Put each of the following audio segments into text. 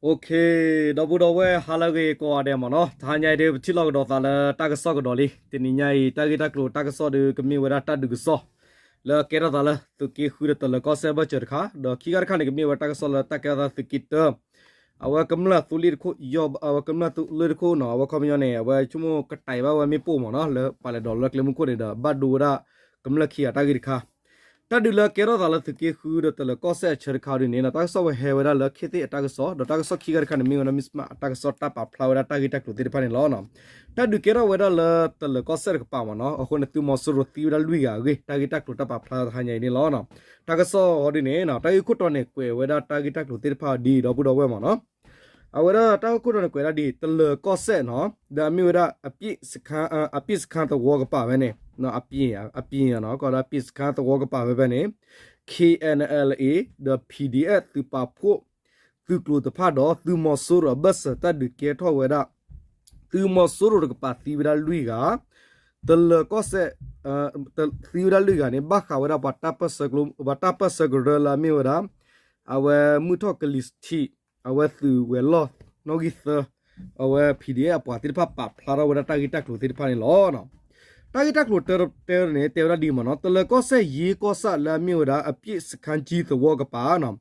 Okay, ဒီပုၢ်ဒီဝဲၢ် ဟါလၢအဂ့ၤကိးဂၤဒဲးမ့ၢ်နီၤ, တဟါညါအံၤဒုး ပထံၣ်လိာ်ကဒီးသးလၢတၢ်ကစီၣ်ကဒီးလံ. တနံၤညါအံၤ တၢ်ဂ့ၢ်တၢ်ကျိၤတၢ်ကစီၣ်ဒုး ကမ့ၢ်ဝဲဒၣ်တၢ်ဒုးကစီၣ် လၢကဲထီၣ်သးလၢသုးက့ဃုဒီးတလၢၤကီၢ်စဲၣ်အဘၢၣ်စၢၤတခါ, ဒီးခံခါတခါန့ၣ် ကမ့ၢ်ဝဲတၢ်ကစီၣ်လၢတၢ်ကဲထီၣ်သးသုးက့တၢ အဝဲကမျၢၢ်သိလ့ၣ်တခိၣ်, အဝဲကမျၢၢ်သိလ့ၣ်တခိၣ်နီၤ, အဝဲခီပညီန့ၣ် အဝဲဆိကမိၣ်ကတဲာ်ဘၣ်ဝဲမ့ၣ်ပိၢ်မ့ၢ်နီၤ, လၢပာ်လဲၤဒိးလၢကျဲမုၢ်ခိၣ်န့ၣ်ဒီး ဘၣ်ဒိဝဲဒၣ်ကမျၢၢ်ခံဂၤတၢ်ဂ့ၢ်တခါ တၢ်ဒုးလၢကဲထီၣ်သးလၢသုးက့ဃုဒီးတလၢၤကီၢ်စဲၣ်အဆၢတခါဒုးန့ၣ် တၢ်ကစီၣ်ဝဲဟဲဝဲဒၣ်လၢခ့သ့ၣ်အတၢ်ကစီၣ်, ဒီးတၢ်ကစီၣ်ခံခါတခါန့ၣ် မ့ၢ်ဝဲဒၣ် Mizzima အတၢ်ကစီၣ်တၢ်ပာ်ဖျါဝဲဒၣ်တၢ်ဂ့ၢ်တၢ်ကျိၤသ့ၣ်တဖၣ်န့ၣ်လီၤ. တၢ်ဒုးကဲထီၣ်ဝဲဒၣ်လၢတလၢၤကီၢ်စဲၣ်တကပၤမ့ၢ်နီၤ, အဃိန့ၣ် သုးမီၤစိရိၤသံဝဲဒၣ်လွံၢ်ဂၤအဂ့ၢ် တၢ်ဂ့ၢ်တၢ်ကျိၤတၢ်ပာ်ဖျါတဟါညါအံၤန့ၣ်လီၤ. တၢ်ကစီၣ်အီၤဒုးန့ၣ် တၢ်ဂ့ၢ်ခိၣ်တီန့ၣ် ကွဲးဝဲဒၣ်တၢ်ဂ့ၢ်တၢ်ကျိၤသ့ၣ်တဖၣ်ဒ်အံၤ ဒီပုၢ်ဒီဝဲၢ်မ့ၢ်နီၤ. အဝဲဒၣ်တၢ်ဂ့ၢ်ခိၣ်တီန့ၣ် ကွဲးဒၣ်ဒ်အံၤ, တလၢၤကီၢ်စဲၣ်နီၤ, ဒီးအမ့ၢ်ဝဲဒၣ် အပျ့ၣ်စခန်းသဝီကပၤဖဲန့ၣ်, အပျ့ၣ်နီၤ, ကီးဒၣ်ပျ့ၣ်စခန်းသဝီကပၤဖဲဖဲန့ၣ် KNLA ဒီး PDF သုးပာ်ဖှိၣ် သုးကျိၤတဖၣ်ဒီး သုးမီၤစိရိၤအဘၢၣ်စၢၤတၢ်ဒုးကဲထီၣ်ဝဲဒၣ်, သုးမီၤစိရိၤတကပၤသံဝဲဒၣ်လွံၢ်ဂၤ, တလၢၤကီၢ်စဲၣ် သံဝဲဒၣ်လွံၢ်ဂၤန့ၣ် ဘၣ်ဃးဝဲဒၣ်ပှၤတၢ်ပၢၢ်ဆၢကရၢလၢအမ့ၢ်ဝဲဒၣ် အဝဲမုၢ်ထီၣ်ကလံၤထံး, အဝဲသုးဝဲၤလီၢ်နီၣ်ဂံၢ်သၢ, အဝဲ PDF အပှၤသ့ၣ်တဖၣ်ပာ်ဖျါထီၣ်ဝဲဒၣ်တၢ်ဂ့ၢ်တၢ်ကျိၤသ့ၣ်တဖၣ်န့ၣ်လီၤ. တၢ်ဂ့ၢ်တၢ်ကျိၤတၢတၢန့ၣ် တဲဝဲဒၣ်ဒ်အံၤမ့ၢ်နီၤ, တလၢၤကီၢ်စဲၣ်ယ့ကီၢ်ဆၣ်လၢအမ့ၢ်ဝဲဒၣ် အပျ့ၣ်စခန်းကြီးသဝီကပၤနီၤ,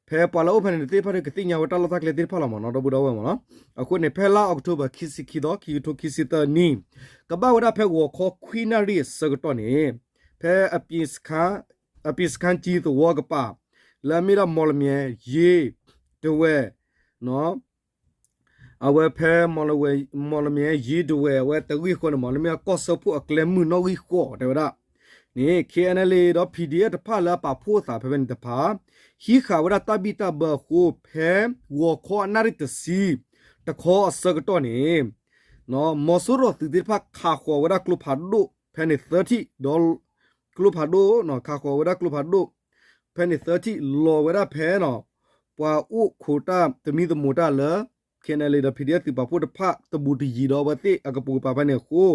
ဖဲပှၤလၢအိၣ်ဖဲန့ၣ်တသ့ၣ်တဖၣ်ဒီးကသ့ၣ်ညါဝဲတၢ်လီၢ်တၢ်ကျဲသ့ၣ်တဖၣ်လီၤမ့ၢ်နီၤ ဒီပုၢ်ဒီဝဲၢ်မ့ၢ်နီၤ. အဃိန့ၣ် ဖဲလါအီးကထိဘၢၣ် ခံဆံခံသီ ခံကထိခံဆံသၢနံၣ်, ကဘၣ်ဝဲဒၣ်ဖဲဂီၤခီခွံနၣ်ရံၣ်အဆၢကတီၢ်န့ၣ်, ဖဲ အပျ့ၣ်စခန်းကြီးသဝီကပၤ လၢအမ့ၢ်ဒၣ် မော်လမြိုင် ယ့ ဒဝဲၢ် အဝဲဖဲ မော်လမြိုင် ယ့ ဒဝဲၢ် အဝဲတဂ့ၢ်ဃီန့ၣ်မ့ၢ် လၢမ့ၢ်ကီၢ်စၢဖှိၣ်အကျဲမုၢ်နီၣ်ဂံၢ်ဃိးတဲဝဲဒၣ်န့ၣ် KNLA ဒီး PDF တဖၣ်လၢအပာ်ဖှိၣ်အသးဖဲဖဲန့ၣ်တဖၣ် ဟံးဃာ်ဝဲဒၣ်တၢ်ဘံၣ်တၢ်ဘၢအဃိ ဖဲဂီၤခီအနၣ်ရံၣ်တဆံတခီအဆၢကတီၢ်န့ၣ် မီၤစိရိၤသုးသ့ၣ်တဖၣ်ခးဃီၤဝဲဒၣ်ကျိဖးဒိၣ်ဖဲန့ၣ်သၢထံၣ် ဒီး ကျိဖးဒိၣ် ခးဃီၤဝဲဒၣ်ကျိဖးဒိၣ် ဖဲန့ၣ်သၢထံၣ် လီၤဝဲဒၣ်ဖဲနီၤ ပှၤအိၣ်ခိးတၢ်သမံသမိးတၢ်လၢ KNLA ဒီး PDF သုးပာ်ဖှိၣ်တဖၣ် တဘူးတယံၤဒီးအဝဲသ့ၣ်အကပိာ်ကပၤဖဲန့ၣ်အဃိ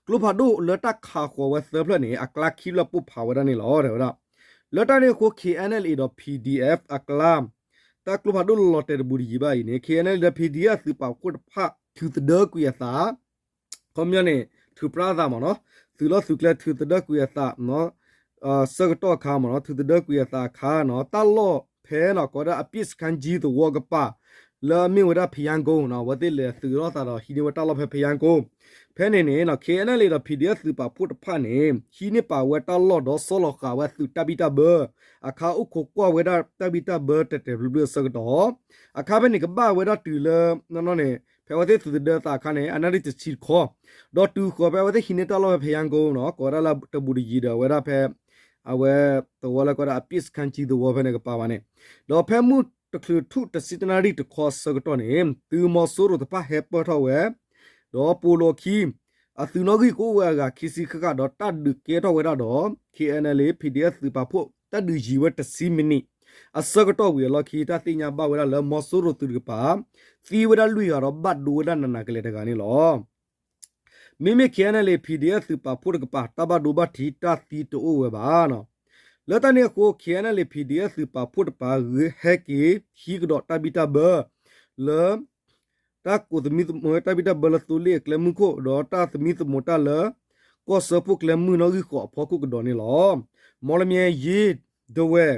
ကျိဖးဒိၣ်လၢတၢ်ခးဃီၤဝဲသၢဖျၢၣ်န့ၣ် အကျါခံဖျၢၣ်ပိၢ်ဖးဝဲဒၣ်န့ၣ်လီၤ တဲဝဲဒၣ်. လၢတၢ်န့ၣ်အဃိ KNLA ဒီး PDF အကျါ တၢ်ကျိဖးဒိၣ်လီၤတဲာ်တဘူးတယံၤဘၣ်အံၤန့ၣ် KNLA ဒီး PDF သုးပာ်ဖှိၣ်တဖၣ် ထုးသဒၢကွံာ်အသး ခီပညီန့ၣ် ထုးပြါအသးမ့ၢ်နီၤ, သုးလီၢ်သုးကျဲထုးသဒၢကွံာ်အသး ဆၢကတီၢ်အခါမ့ၢ်နီၤ, ထုးသဒၢကွံာ်အသးအခါနီၤ, တၢ်လီၢ်ဖဲနီၤ ကိးဝဲဒၣ် အပျ့ၣ်စခန်းကြီးသဝီကပၤ လၢအမ့ၢ်ဝဲဒၣ် ဖယင်းကုန်းနီၤ, အဝဲသ့ၣ်လဲၤသုးထီၣ်သးဒီးဟံးန့ၢ်ဝဲတၢ်လီၢ်ဖဲ ဖယင်းကုန်း ဖဲန့ၣ်န့ၣ်နီၤ KNLA ဒီး PDF သုးပာ်ဖှိၣ်တဖၣ်န့ၣ် ဟံးန့ၢ်ပာ်ဝဲတၢ်လီၢ်ဒီးဆီလီၤဃာ်ဝဲသုးတၢ်ဘံၣ်တၢ်ဘၢ အခါအိၣ်ခိးကွၢ်ဝဲဒၣ်တၢ်ဘံၣ်တၢ်ဘၢတဲာ်တဲာ်ဖျုးဖျုးအဆၢကတီၢ် အခါဖဲန့ၣ် ကဘၣ်ဝဲဒၣ်တုၤလၢ နီၢ်နီၢ်န့ၣ် ဖဲအဝဲသ့ၣ်သုးသဒၢသးအခါန့ၣ် အနၣ်ရံၣ်တဆံတခီ, ဒီးတုၤဃီၤဖဲအဝဲသ့ၣ်ဟံးန့ၢ်တၢ်လီၢ်ဖဲ ဖယင်းကုန်းနီၤ, ကိးဝဲဒၣ်လၢတဘူးတယံၤဒီး အဝဲဒၣ်ဖဲ အဝဲသဝီလၢကိးဝဲဒၣ် အပျ့ၣ်စခန်းကြီးသဝီဖဲန့ၣ်ကပၤဘၣ်န့ၣ်, ဒီးဖဲမုၢ်တချုးထူၣ်တဆံတနၣ်ရံၣ်တခီအဆၢကတီၢ်န့ၣ် သုးမီၤစိရိၤတဖၣ်ဟဲပၢၢ်ထီၣ်ဝဲ ဒီးပိာ်လီၤခံ အသုးနီၣ်ဂံၢ်ကအိၣ်ဝဲအဂၤခံဆံဃၣ်ဃၣ်ဒီးတၢ်ဒုးကဲထီၣ်ဝဲဒၣ်ဒီး KNLA PDF သုးပာ်ဖှိၣ် တၢ်ဒုးယံၤဝဲတဆံမံးနံး အဆၢကတီၢ်ဝံၤအလီၢ်ခံ တၢ်သ့ၣ်ညါဘၣ်ဝဲဒၣ်လၢမီၤစိရိၤသုးတကပၤ သံဝဲဒၣ်လွံၢ်ဂၤဒီးဘၣ်ဒိဝဲဒၣ်နးနးကလဲာ်တဂၤန့ၣ်လီၤ. မ့မ့ၢ် KNLA PDF သုးပာ်ဖှိၣ်တကပၤ တၢ်ဘၣ်ဒိဘၣ်ထံးတၢ်သံတအိၣ်ဝဲဘၣ်. လၢတၢ်န့ၣ်အဃိ KNLA PDF သုးပာ်ဖှိၣ်တကပၤ ဂဲၤဟဲက့ၤဟံးကဒီးတၢ်ဘံၣ်တၢ်ဘၢ လၢ တၢ်ကိးသမံသမိးတၢ်ဘံၣ်တၢ်ဘၢလၢသိလ့ၣ်အကျဲမုၢ်ခိၣ် ဒီးတၢ်သမံသမိးတၢ်လၢ ကီၢ်စၢဖှိၣ်ကျဲမုၢ်နီၣ်ဂံၢ်ဃိးအဖီခိၣ်ကဒီးန့ၣ်လီၤ. မီၤလမၠဲယ့ ဒဝဲၢ်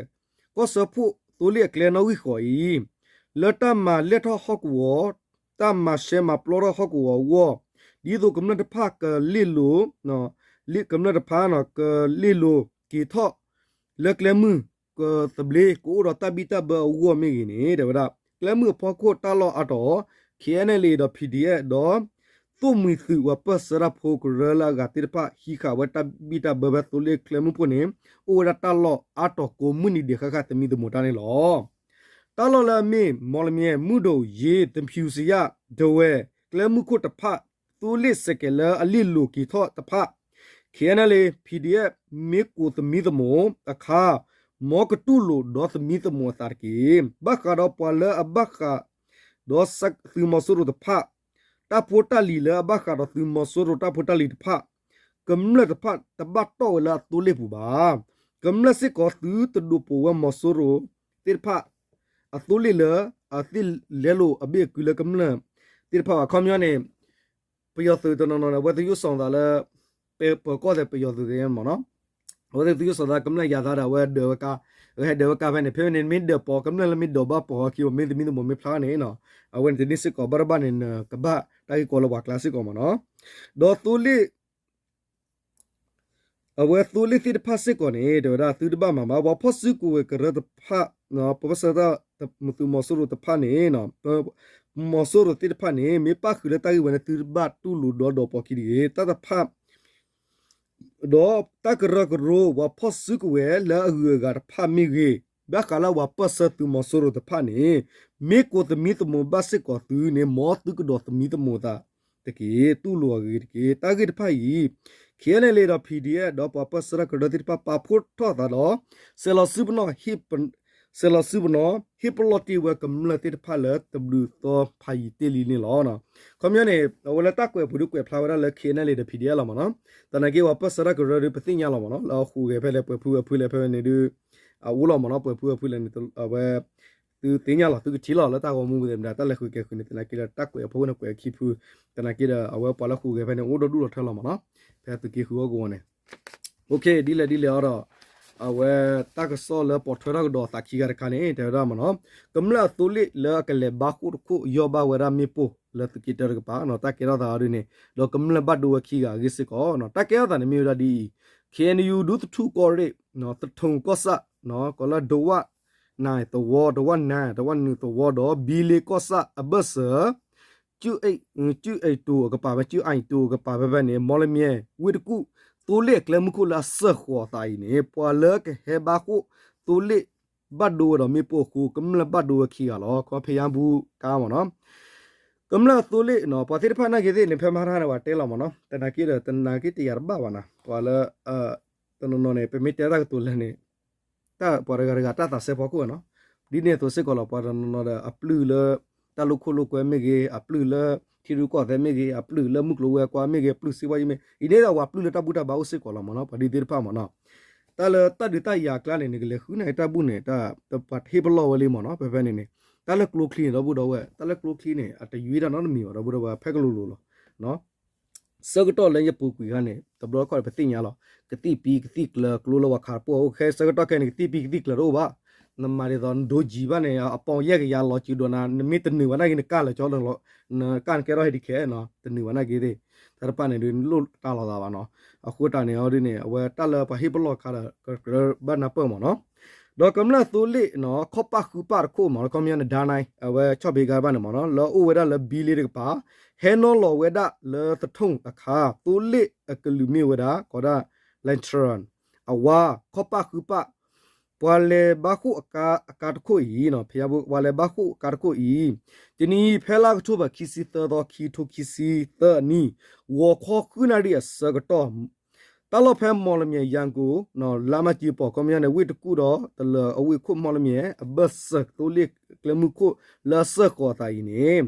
ကီၢ်စၢဖှိၣ်သိလ့ၣ်အကျဲနီၣ်ဂံၢ်ဃိးအံၤ လၢတၢ်မၤလဲၢ်ထီၣ်ဟီၣ်ကဝီၤ တၢ်မၤရှဲမၤပျီထီၣ်ဟီၣ်ကဝီၤအဂီၢ် ဒ်သိးကမျၢၢ်တဖၣ်ကလ့ၣ်လိၤ ကမျၢၢ်တဖၣ်န့ၣ် ကလ့ၣ်လိၤက့ၤထီၣ် လၢကျဲမုၢ်ကသဘျ့ ကအိၣ်ဒီးတၢ်ဘံၣ်တၢ်ဘၢအဂီၢ်မ့ၢ်ဂ့ၤန့ၣ် တဲဝဲဒၣ် ကျဲမုၢ်အဖီခိၣ်တၢ်လီၢ်အါတီၤ KNLA ဒီး PDF ဒီး သိၣ်မှံၤသုးပၢၢ်ဆၢတၢ်ဖိကရၢလၢအဂၤသ့ၣ်တဖၣ် ဟံးဃာ်ဝဲတၢ်ဘံၣ်တၢ်ဘၢဖဲသိလ့ၣ်ကျဲမုၢ်ခိၣ်န့ၣ် အိၣ်ဝဲဒၣ်တၢ်လီၢ်အါတီၤကိးမုၢ်နံၤဒဲးဃၣ်ဃၣ်သမံသမိးတၢ်န့ၣ်လီၤ. တၢ်လီၢ်လၢအမ့ၢ် မီၤလမၠဲ မုၢ်ဒိၣ် ယ့ သဖၠူစယၣ် ဒဝဲၢ် ကျဲမုၢ်ခိၣ်တဖၣ် သိလ့ၣ်စဲးကဲးလၢအလ့ၣ်လိၤက့ၤထီၣ်တဖၣ် KNLA PDF မ့ၢ်ကိးသမံသမိးအခါ မ်ကတူၢ်လိာ်ဒီးသမံသမိးအသးတက့ၢ်. ဘၣ်ဃးဒီးပှၤလၢအဘၣ်ဃးဒီးသုးမီၤစိရိၤတဖၣ် တၢ်ဖိတၢ်လံၤလၢအဘၣ်ဃးဒီးသုးမီၤစိရိၤတၢ်ဖိတၢ်လံၤတဖၣ် ကမျၢၢ်တဖၣ်တဘၣ်တီၢ်ဝဲလၢအသိလ့ၣ်ပူၤဘၣ်. ကမျၢၢ်စ့ၢ်ကီးသုတဒိးပိာ်ဝဲမီၤစိရိၤသ့ၣ်တဖၣ် အသိလ့ၣ်လၢ အသ့ၣ်လဲလိာ်အဘ့ၣ်အကုလၢကမျၢၢ်သ့ၣ်တဖၣ်ဘၣ်. ခီပညီန့ၣ် ပယီၤသုးတနီၤနီၤန့ၣ် အဝဲသယိၣ်စီၤသးလၢ ပပၢၤကီၢ်သဲးပယီၤသုးသ့ၣ်မ့ၢ်နီၤ, အဝဲသယိၣ်စီၤသးကမျၢၢ်ယၤသးဒီး အဝဲဒၢးဝဲကါ, အဝဲဟဲဒၢးဝဲကါဖဲန့ၣ် ဖဲန့ၣ်မ့ၢ်ဒၢးပိာ်ကမျၢၢ်လၢမ့ၢ်ဒိးဘၣ်ပိာ်အခံ မ့ၢ်သမံသမိးမ့ၢ်ဖျါန့ၣ်နီၤ, အဝဲန့ၣ်တန့ၢ်စ့ၢ်ကီး ဘၣ်တဘၣ်န့ၣ် နကဘၣ်တၢ်ဂ့ၢ်ကီလၢပှၤကျါစ့ၢ်ကီးမ့ၢ်နီၤ. ဒီးသိလ့ၣ် အဝဲသိလ့ၣ်သ့ၣ်တဖၣ်စ့ၢ်ကီးန့ၣ် တဲဝဲဒၣ်သုတဘၣ်မၤဘၣ် ပှၤဖီၣ်စုကဝဲၤကရၢတဖၣ်, ပပၢဆှၢသုးမီၤစိရိၤတဖၣ်န့ၣ်, မီၤစိရိၤသ့ၣ်တဖၣ်န့ၣ် မ့ၢ်ပၣ်ဃုာ်လၢတၢ်ဂ့ၢ်ဝဲန့ၣ် သုတဘၣ်တူၢ်လိာ်ဒီးဒိးပိာ်ခံတဂ့ၤ. တၢ်တဖၣ် ဒီးတၢ်ကရၢကရိ ပှၤဖီၣ်စုကဝဲၤလၢအဂုၤအဂၤတဖၣ်မ့ၢ်ဂ့ၤ, ဘၣ်ဃးလၢပှၤပၢၢ်ဆၢသုးမီၤစိရိၤတဖၣ်န့ၣ် မ့ၢ်ကိးသမံသမိးဘၣ်စ့ၢ်ကီးသုန့ၣ် မ်သုကဒိးသမံသမိးသးတက့ၢ်. တူၢ်လိာ်အဂ့ၤတက့ၢ်. တၢ်ဂ့ၢ်တဖၣ်အံၤ ခ့ၣ်အဲၣ်လ့ဒီး ဖံၣ်ဒံၣ်အဲၣ် ဒီးပှၤပၢၢ်ဆၢတၢ်ကရၢသ့ၣ်တဖၣ် ပာ်ဖှိၣ်ထီၣ်သးဒီး စဲးလီၤစုပနီၣ် စဲးလီၤစုပနီၣ် ဟ့ၣ်ပလီၢ်တ့ၢ်ဝဲကမျၢၢ်သ့ၣ်တဖၣ်လၢတဘျုးသီဖးယံာ်တ့ၢ်လံန့ၣ်လီၤ. ခီပညီန့ၣ် အဝဲလၢတၢ်ကွဲးပူၤဒုးကွဲးဖျါဝဲဒၣ်လၢ ခ့ၣ်အဲၣ်လ့ဒီး ဖံၣ်ဒံၣ်အဲၣ်လီၤမ့ၢ်နီၤ. သနာ်က့ပှၤပၢၢ်ဆၢတၢ်ကရၢဒုး ပသ့ၣ်ညါလီၤမ့ၢ်နီၤ လၢအဃိးဂဲၤဖဲလဲၣ် ပှဲၤဖုအဖုလဲၣ်ဖဲန့ၣ်ဒုး အအိၣ်လီၤမ့ၢ်နီၤ ပှဲၤဖုအဖုလဲၣ်န့ၣ် အဝဲ သုသ့ၣ်ညါလီၤ သုကထံၣ်လီၤ လၢတၢ်ဂီၤမူပူၤသ့ၣ်မတၤ တၢ်လဲၤဃုာ်ကဲၤဃုာ်န့ၣ် သနာ်က့ဒီး တၢ်ကွဲးအဖီခိၣ်န့ၣ် ကွဲးခံဖု, သနာ်က့ဒီး အဝဲပှၤလၢဃိးဂဲၤဖဲန့ၣ် အိၣ်ဒီးဒူၣ်လီၤထၢလီၤမ့ၢ်နီၤ ဖဲသုးက့ဃုအီၣ်ကဝီၤန့ၣ် ဒ်လဲၣ်ဒ်လဲၣ်အီၤဒီး အဝဲတၢ်ကစီၣ်လၢပိာ်ထွဲထီၣ်ကဒီးသးခံဂၤတခါန့ၣ် တဲဝဲဒၣ်မ့ၢ်နီၤ ကမျၢၢ်အသိလ့ၣ်လၢအကလဲၤဘါဃိၣ်တခိၣ် ယီၢ်ဘၣ်ဝဲဒၣ်မ့ၣ်ပိၢ်လၢသုးက့တၢတကပၤ တၢ်ကဲထီၣ်သးအီၤဒ်န့ၣ် ဒီးကမျၢၢ်ဘၣ်ဒိဝဲခံဂၤအဂ့ၢ်စ့ၢ်ကီး တၢ်ကဲထီၣ်သးန့ၣ်မ့ၢ်ဝဲဒၣ်ဒ်အံၤ ခ့ၣ်အဲၣ်ယူၣ် ဒူသထူၣ်ကီၢ်ရ့ၣ် သထူၣ်ကီၢ်ဆၣ် ကီးလၢဒဝၣ်နၢ်သဝီ ဒဝၣ်နၢ် ဒဝၣ်နုာ်သဝီဒီး ဘံလ့ကီၢ်ဆၣ်အဘၢၣ်စၢၤ ကၠူၣ်အဲၣ်တိၤအကပၤ ကၠူၣ်အဲၣ်တိၤအကပၤဖဲဖဲန့ၣ် မီလမၠဲ ဝ့ၢ်တကူၣ် သိလ့ၣ်အကျဲမုၢ်ခိၣ်လၢအစၢဃီၤအသးအံၤန့ၣ် ပှၤလၢကဟဲဘါဃိၣ်သိလ့ၣ်ဘၣ်ဒိဝဲဒီးမ့ၣ်ပိၢ်အဃိ ကမျၢၢ်ဘၣ်ဒိဝဲခံဂၤလီၤ ခီဖဲယါဘူကါမ့ၢ်နီၤ ကမျၢၢ်သိလ့ၣ် ပှၤသ့ၣ်တဖၣ်နာ်က့ၤသ့ၣ်န့ၣ် ဖဲမဟါတဟါန့ၣ် ပှၤတဲလီၤမ့ၢ်နီၤ သနာ်က့ဒီး သနာ်က့တယာ်တဘၣ်ဘၣ်နၤ ပှၤလၢ တနီၤနီၤန့ၣ် ပမ့ၢ်တဲတၢ်ကတိၤလၢန့ၣ် တၢ်ပှၤတဂၤတဂၤတၢ်သးစဲဖီခိၣ်နီၤ ဒ်န့ၣ်အသိးစ့ၢ်ကီးလီၤ ပှၤတနီၤနီၤဒီး အပျုၢ်လၢ တၢ်လိာ်ခိၣ်လိာ်ကွဲမ့ၢ်ဂ့ၤ အပျုၢ်လၢ ထံရူၢ်ကီၢ်သဲးမ့ၢ်ဂ့ၤ အပျုၢ်လၢမုၢ်ကျိၤဝဲၤကွာ်မ့ၢ်ဂ့ၤ အပျုၢ်စ့ဝါယံမ့ၢ် အံၤန့ၣ်ဒီးပှၤပျုၢ်လၢတၢ်ဘူၣ်တၢ်ဘါအိၣ်စ့ၢ်ကီးလီၤမ့ၢ်နီၤ ပှၤဒ်သ့ၣ်တဖၣ်မ့ၢ်နီၤ တၢ်လၢတၢ်ဒုးတၢ်ယၤအကျါန့ၣ် နကလဲၤဃုန့ၢ်တၢ်ဘူၣ်န့ၣ် တၢ်ပှၤဟ့ၣ်ပလီၢ်ဝဲလံမ့ၢ်နီၤ ဖဲဖဲန့ၣ်န့ၣ် တၢ်လၢကျိချံန့ၣ် ဒီပုၢ်ဒီဝဲၢ် တၢ်လၢကျိချံန့ၣ် အတယွံတၢ်နီတမံၤဘၣ် ဒီပုၢ်ဒီဝဲၢ် ဖဲကလိၤလိၤလီၤ ဆၢကတီၢ်လၢယပူၤကွံာ်ခါန့ၣ် တဘျီတခီၣ်ပသ့ၣ်ညါလီၤ ကသံၣ်ပံကသံၣ်ကျၢၤ ကျိလၢပှၤခးတပိၢ်အိၣ်ခဲ ဆၢကတီၢ်ခဲအံၤန့ၣ် ကသံၣ်ပံကသံၣ်ကျၢၤတအိၣ်ဘၣ် နမၤဒ်သိးနဒိကံၤဘၣ်န့ၣ် အပီၢ်ယဲၢ်ကယၤလီၤစုဒိၣ်နၤ နမ့ၢ်တနုာ်ဘၣ်နာ်က့ နကၢ်လၢာ်ကၠီလီၤ နကၢ်နကဲထီၣ်ဟဲဒံးခဲနီၤ တနုာ်ဘၣ်နာ်က့သ့ၣ် တၢ်တဖၣ်န့ၣ်ဒုး နလိၣ်တၢ်လီၤသးဘၣ်နီၤ အဃိတၢ်န့ၣ်အီၤဒ်န့ၣ် အဝဲတၢ်လၢပှၤဟ့ၣ်ပလီၢ်ခါဒီး ကကြၢးဘၣ်နၢ်ပၢၢ်မ့ၢ်နီၤ ဒီးကမျၢၢ်သိလ့ၣ်နီၤ ခီၣ်ပၣ်ဃုပၣ်တခိၣ်မ့ၢ် ခီပညီနဒါနၢၤ အဝဲဆီၣ်ဖံးကါတဖၣ်န့ၣ်မ့ၢ်နီၤ လၢအအိၣ်ဝဲဒၣ်လၢဘံလ့တကပၤ ဟဲနီၤလီၤဝဲဒၣ်လၢသထူၣ်အခါ သိလ့ၣ်အကလုာ်မ့ၢ်ဝဲဒၣ် ကိးဒၣ် လၣ်ထရၣ် အဝါ ခီၣ်ပၣ်ဃုပၣ် ပှၤလဲၤဘါဃိၣ်အကါတခိၣ်အံၤ ဖဲပှၤလဲၤဘါဃိၣ်အကါတခိၣ်အံၤ တနံၤအံၤ ဖဲလါအီးကထိဘၢၣ် ခံဆံသၢသီ ခံကထိခံဆံသၢအနံၣ် ဂီၤခီဃုနၣ်ရံၣ်အဆၢကတီၢ် တၢ်လီၢ်ဖဲမီၣ်လမၠဲၣ် ယၤကိၣ် လါမၢ်ကၠံပီၢ် ခီပညီန့ၣ် ဝ့ၢ်တကူၣ်ဒီး တလၢၤအဝ့ၢ်ခိၣ်မီၣ်လမၠဲၣ် အဘၢၣ်စၢၤသိလ့ၣ်ကျဲမုၢ်ခိၣ်လၢအစၢဃီၤအသးအံၤန့ၣ်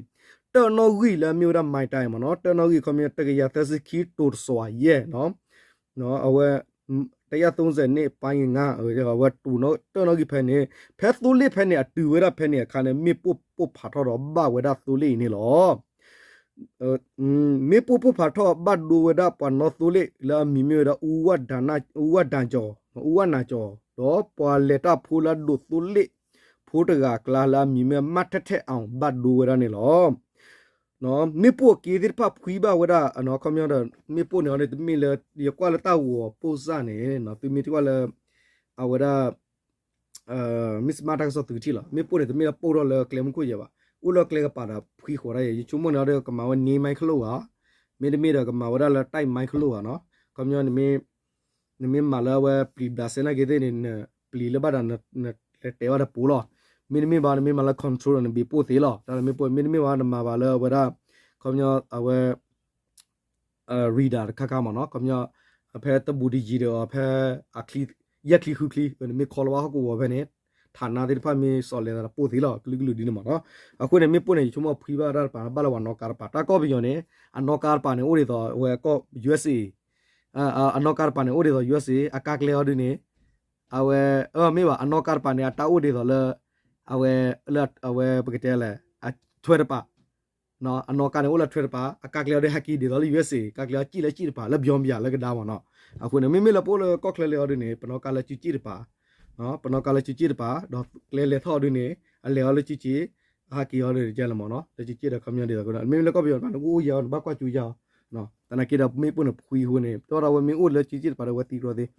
တၢၣ်နီၣ်ဂံၢ်လၢအမ့ၢ်ဝဲဒၣ် မံၤတၢ်မ့ၢ်နီၤ တၢၣ်နီၣ်ဂံၢ်ခီပညီ တကယၤသၢဆံခံ တိၤတစွၤယဲၢ် အဝဲ တကယၤသၢဆံန့ၣ် ပၢ်ယံၤငါ အဝဲတူၢ်နီၣ်တၢၣ်နီၣ်ဂံၢ်ဖဲန့ၣ် ဖဲသိလ့ၣ်ဖဲန့ၣ် အတုၤဝဲဒၣ်ဖဲန့ၣ်အခါန့ၣ် မ့ၣ်ပိၢ်ပိၢ်ဖးထီၣ်ဒီးဘၣ်ဝဲဒၣ်သိလ့ၣ်အံၤန့ၣ်လီၤ. မ့ၣ်ပိၢ်ပိၢ်ဖးထီၣ်ဘၣ်ဒိဝဲဒၣ်ပှၤနီၣ်သိလ့ၣ်လၢအမံၤမ့ၢ်ဝဲဒၣ် အူဝၣ်ဒၣ်ကၠီၣ် အူဝၣ်နၢ်ကၠီၣ် ဒီးပှၤလဲၤတၢ်ဖိလၢအဒိးသိလ့ၣ်ဖိတဂၤအကျါလၢအမံၤမ့ၢ် မၣ်ထဲထဲအီၤ ဘၣ်ဒိဝဲဒၣ်န့ၣ်လီၤ. မ့ၣ်ပိၢ်အက့သ့ၣ်တဖၣ်ဖှံဘၣ်ဝဲဒၣ် ခီပညီဒီး မ့ၣ်ပိၢ်န့ၣ်အီၤန့ၣ် တမ့ၢ်လၢ ယကွၢ်လၢတၢ်ဂီၤပိၢ်စၢ်န့ၣ် သုမ့ၢ်တကွၢ်လၢ အဝဲဒၣ် မ့ၢ်စမၢ်တၢ်ကစီၣ်သုကထံၣ်လီၤ. မ့ၣ်ပိၢ်န့ၣ် တမ့ၢ်လၢပိၢ်ထီၣ်လၢကျဲမုၢ်ခိၣ်ယဲၢ်ဘၣ်. အိၣ်လၢကျဲကပၤဒီးဖှံဃီၤဒၣ်ယဲၢ်. ယဆိကမိၣ်န့ၣ်ဒီး ကမၤဝဲန့ၢ်မိုင်းခလိၣ်ဧါ, မ့တမ့ၢ်ဒီးကမၤဝဲဒၣ်လၢ တိုက်မိုင်းခလိၣ်ဧါနီၤ. ခီပညီ နမ့ၢ်မၤလၢအဝဲပျံၤဘျးစဲနာ်က့သ့ၣ်န့ၣ် နပျံၤလၢဘၣ်ဒီး နလဲၤတဲာ်ဘၣ်ဒီးပူၤလီၤ. မ့တမ့ၢ်ဘၣ် နမ့ၢ်မၤလၢ control ဒီးနဘ့ၣ်ပိၢ်သ့လီၤ. တၢ်လၢမ့ၣ်ပိၢ် မ့တမ့ၢ်ဘၣ် နမၤဘၣ်လၢအဝဲဒၣ် ခီပညီ အဝဲ radar တခါခါမ့ၢ်နီၤ, ခီပညီ ဖဲတဘူးတယံၤဒီး ဖဲအချံ ယဲၢ်ချံဃုချံ နမ့ၢ်ခီလီၤဘၣ်ဟီၣ်ကဝီၤဖဲန့ၣ် ဌာနသ့ၣ်တဖၣ်မ့ၢ်စီၤလဲၤသးဒီးပိၢ်သ့လီၤ ကလုာ်ကလုာ်ဒ်န့ၣ်မ့ၢ်နီၤ. အဃိန့ၣ် မ့ၣ်ပိၢ်န့ၣ် ယဆိကမိၣ်ဖှံဘၣ်တၢ်တပၤ ဘၣ်လၢပှၤနီၣ်ကါတပၤ တၢ်ကီၢ်ပယီၤန့ၣ် အနီၣ်ကါတပၤန့ၣ် အိၣ်ဒ်သိး အဝဲကီၢ် USA အနီၣ်ကါတပၤန့ၣ် အိၣ်ဒ်သိး USA အကါကျဲအီၤဒ်န့ၣ် အဝဲ မ့ၢ်ဘၣ် အနီၣ်ကါတပၤန့ၣ် အတၢ်အိၣ်ဒ်သိးလၢ အဝဲ လၢအဝဲပကတဲလဲၣ် အထွဲတပၤ အနီၣ်ကါန့ၣ်အိၣ်လၢထွဲတပၤ အကါကျဲအီၤဒီးဟဲက့ၤဒ်သိးလၢ ယူၣ်အ့ၣ်စ့ၣ် ကါကျဲအီၤစံၣ်လၢစံၣ်တပၤ လၢဘျီဘျီလၢကဒါမ့ၢ်နီၤ. အဃိန့ၣ် မ့မ့ၢ်လၢပအိၣ်လၢကီၢ်ချၢလဲၤအီၤဒ်န့ၣ် ပနီၣ်ကါလၢစုစ့ၣ်တပၤ ပနီၣ်ကါလၢစုစ့ၣ်တပၤ ဒီးကျဲလဲၤထီၣ်အီၤဒ်န့ၣ် အလဲၤအီၤလၢစုစ့ၣ် အဟဲက့ၤအီၤဒ်န့ၣ်မ့ၢ်နီၤ လၢစုစ့ၣ်ဒီးခီပညီဒ်သိးကဒီး မ့မ့ၢ်လၢကီၢ်ပယီၤတပၤန့ၣ် ကအိၣ်ယၤအီၤ နဘၣ်ကွၢ်စူၤယၤအီၤ သနာ်က့ဒီးမ့ၣ်ပိၢ်န့ၣ်ဖှံအဃိန့ၣ် တဝဲဒၣ်ဝဲမ့ၢ်အိၣ်လၢစုစ့ၣ်တပၤဒီးဝဲသံတြီသ့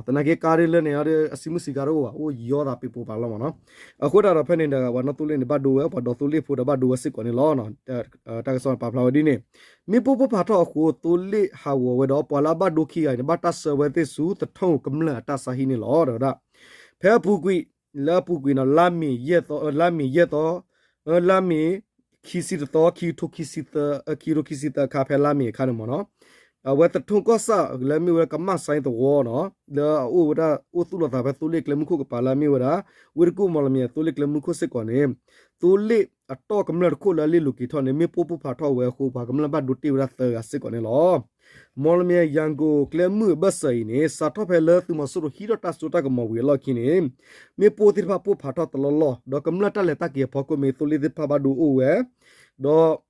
သနာ်က့ကါဒ်လၢန့ၣ်အီၤဒီး အစုမုၢ်စံးကါတအိၣ်ဘၣ် အိၣ်ယီသးပ့ၤပိာ်ပာ်လီၤမ့ၢ်နီၤ. အဃိတၢ်ဒီးဖဲန့ၣ်ဒီး ပှၤနီၣ်သိလ့ၣ်န့ၣ်ဘၣ်ဒိဝဲ ပှၤဒီးသိလ့ၣ်ဖိဒီးဘၣ်ဒိဝဲစ့ၢ်ကီးန့ၣ်လီၤ. တၢ်ကစီၣ်ပာ်ဖျါဝဲဒ်န့ၣ် မ့ၣ်ပိၢ်ပိၢ်ဖးထီၣ်အဃိ သိလ့ၣ်ဟးဂီၤဝဲဒီး ပှၤလၢအဘၣ်ဒိခံဂၤအံၤန့ၣ် ဘၣ်တၢ်ဆှၢဝဲသ့ၣ်ဆူ သထိၣ်ကမျၢၢ်အတၢ်ဆါဟံၣ်န့ၣ်လီၤ တဲဝဲဒၣ်. ဖဲအပူၤကွံာ် လၢအပူၤကွံာ်နီၤ လါမ့ၤယဲၢ်သီ လါမ့ၤယဲၢ်သီ လါမ့ၤ ခံဆံတသီ ခံကထိခံဆံသၢ ခံကထိခံဆံသၢအခါ ဖဲလါမ့ၤအခါန့ၣ်မ့ၢ်နီၤ အဝဲသထိၣ်ကီၢ်ဆၣ်လၢမ့ၢ်ဝဲကမၣ်စဲသဝီနီၤ လၢအအိၣ်ဝဲဒၣ် အိၣ်သူၣ်လီၤသးဖဲသိလ့ၣ်ကျဲမုၢ်ခိၣ်ကပၤလၢအမ့ၢ်ဝဲဒၣ် ဝ့ၢ်တကူၣ်မီၣ်လမၠဲၣ်သိလ့ၣ်ကျဲမုၢ်ခိၣ်စ့ၢ်ကီးန့ၣ် သိလ့ၣ်အတီၢ်ကမျၢၢ်တခိၣ်လၢအလ့ၣ်လိၤက့ၤထီၣ်န့ၣ် မ့ၣ်ပိၢ်ပိၢ်ဖးထီၣ်ဝဲအဃိ ပှၤကမျၢၢ်ဘၣ်ဒိတ့ၢ်ဝဲဒၣ်သၢဂၤစ့ၢ်ကီးန့ၣ်လီၤ. မီၣ်လမၠဲၣ်ယၤကိာ်ကျဲမုၢ်အဘၢၣ်စၢၤအံၤန့ၣ် စးထီၣ်ဖဲလၢသုးမီၤစိရိၤဟံးထီၣ်တၢ်စိတၢ်ကမီၤဝံၤအလီၢ်ခံန့ၣ် မ့ၣ်ပိၢ်သ့ၣ်တဖၣ်ပိၢ်ဖးထီၣ်တလီၢ်လီၢ် ဒီးကမျၢၢ်တၢ်လဲၤတၢ်က့ၤအဖီခိၣ်မ့ၢ်သိလ့ၣ်သ့ၣ်တဖၣ်ဘၣ်ဒိအိၣ်ဝဲ ဒီး တၢ်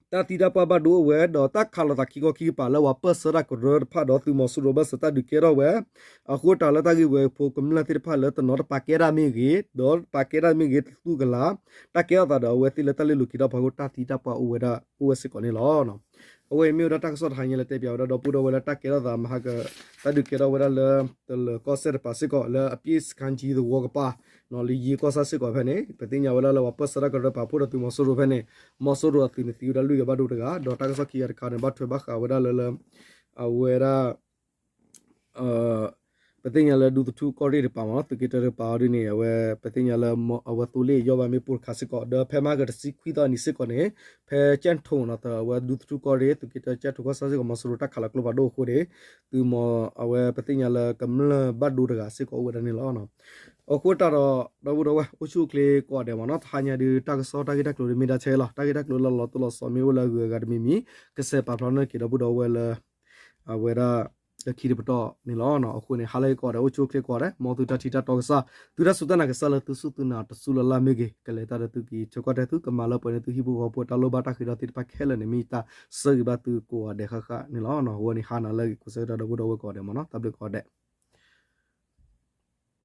သံတၢ်ပှၢ်ဘၣ်ဒိအိၣ်ဝဲ ဒီးတၢ်ခးလိာ်သးခံခီခံကပၤလၢပှၤပၢၢ်ဆၢတၢ်ကရၢတဖၣ်ဒီးသုးမီၤစိရိၤဘၢၣ်စၢၤတၢ်ဒုးကဲထီၣ်ဝဲ အဃိတၢ်လၢတၢ်ဂ့ၢ်ဝဲဖိကမျၢၢ်သ့ၣ်တဖၣ်လၢတနီၤတပာ်ကဲဒၣ်မ့ၢ်ဂ့ၤ ဒီးတပာ်ကဲဒၣ်မ့ၢ်ဂ့ၤတသူၣ်ကလာ် တၢ်ကဲထီၣ်သးဒီးအဝဲသ့ၣ်လၢတၢ်လ့ၣ်လိၤက့ၤထီၣ်ဖီခိၣ်တၢ်သံတၢ်ပှၢ်အိၣ်ဝဲဒၣ်အိၣ်ဝဲစ့ၢ်ကီးန့ၣ်လီၤ. အဝဲအံၤမ့ၢ်ဝဲဒၣ်တၢ်ကစီၣ်တဟါညါလၢတဲပၠးဝဲဒၣ်ဒီပုၢ်ဒီဝဲၢ်လၢတၢ်ကဲထီၣ်သးမဟါက တၢ်ဒုးကဲထီၣ်ဝဲဒၣ်လၢ တလၢၤကီၢ်စဲၣ်တပၤစ့ၢ်ကီး လၢအပျ့ၢ်စခါကၠံသဝီကပၤ လၢယံၤကီၢ်ဆၣ်စ့ၢ်ကီးဖဲန့ၣ် ပသ့ၣ်ညါဝဲဒၣ်လၢပှၤပၢၢ်ဆၢတၢ်ကရၢပာ်ဖှိၣ်ဒီးသုးမီၤစိရိၤဖဲန့ၣ် မီၤစိရိၤအသုးန့ၣ်သံဝဲဒၣ်လွံၢ်ဂၤဘၣ်ဒိတဂၤ ဒီးတၢ်ကစီၣ်ခံဂၤတခါန့ၣ် ဘၣ်ထွဲဘၣ်ဃးဝဲဒၣ်လၢလၢ အဝဲဒၣ် ပသ့ၣ်ညါလၢဒူသထူၣ်ကီၢ်ရ့ၣ်တပၤမ့ၢ်နီၤ သုးက့တၢတပၤအီၤဒ်န့ၣ် အဝဲ ပသ့ၣ်ညါလၢ အဝဲသိလ့ၣ်ယီၢ်ဘၣ်မ့ၣ်ပိၢ်တခါစ့ၢ်ကီး ဒီးဖဲမဟါကတဆံခွံသီအနံၤစ့ၢ်ကီးန့ၣ် ဖဲကၠဲၣ်ထိၣ်နီၤ အဝဲဒူသထူၣ်ကီၢ်ရ့ၣ် သုးက့တၢကၠဲၣ်ထိၣ်ကီၢ်ဆၣ်စ့ၢ်ကီး မီၤစိရိၤတၢ်ခးလီၤကျိဖးဒိၣ်အဃိန့ၣ် သုးမီၤ အဝဲပသ့ၣ်ညါလၢကမျၢၢ်ဘၣ်ဒိတဂၤစ့ၢ်ကီးအိၣ်ဝဲဒၣ်န့ၣ်လီၤ. အဃိတၢ်ဒီး ဒီပုၢ်ဒီဝဲၢ် အိၣ်ဆူၣ်အိၣ်ချ့ကိးဂၤဒဲးမ့ၢ်နီၤ တဟါညါဒုးတၢ်ကစီၣ်တၢ်ဂ့ၢ်တၢ်ကျိၤဒုးမ့ၢ်ဒၣ်ထဲလီၤ တၢ်ဂ့ၢ်တၢ်ကျိၤလၢလီၤတိၢ်လီၤဆီမ့ၢ်အိၣ်လၢအဂုၤအဂၤတမံၤမံၤ ကစဲးပာ်ဖျါန့ၢ်က့ၤဒီပုၢ်ဒီဝဲၢ်လၢ အဝဲဒၣ် လၢခံတပတီၢ်န့ၣ်လီၤ. အဃိန့ၣ် ဟါလၢအဂ့ၤကိးဂၤဒဲး အိၣ်ဆူၣ်အိၣ်ချ့ကိးဂၤဒဲး မ်သုတၢ်ထံၣ်တၢ်တီကစၢ် သုတၢ်စူၢ်တၢ်နာ်ကစၢ်လၢသုစူၢ်သုနာ်တစူၢ်လၢ်လၢ်မ့ၢ်ဂ့ၤ ကလဲၤတၢ်ဒီးသုက့ၤဆၢကီၢ်တဲာ်သုကမၤလၢပှဲၤန့ၢ်သုဟံၣ်ဖိဃီဖိတၢ်လိၣ်ဘၣ်တၢ်ဃ့ဒီးသ့ၣ်တဖၣ်ခဲလၢာ်န့ၣ် မ့ၢ်တၢ်ဆၢဂ့ၤဘၣ်သုကိးဂၤဒဲးဃၣ်ဃၣ်န့ၣ်လီၤ. အဝဲန့ၣ်ဟါနၤလၢအဂ့ၤ ကိးဆၢကတီၢ်ဒီပုၢ်ဒီဝဲၢ်ကိးဂၤဒဲးမ့ၢ်နီၤ တၢ်ဘျုးကိးဂၤဒဲး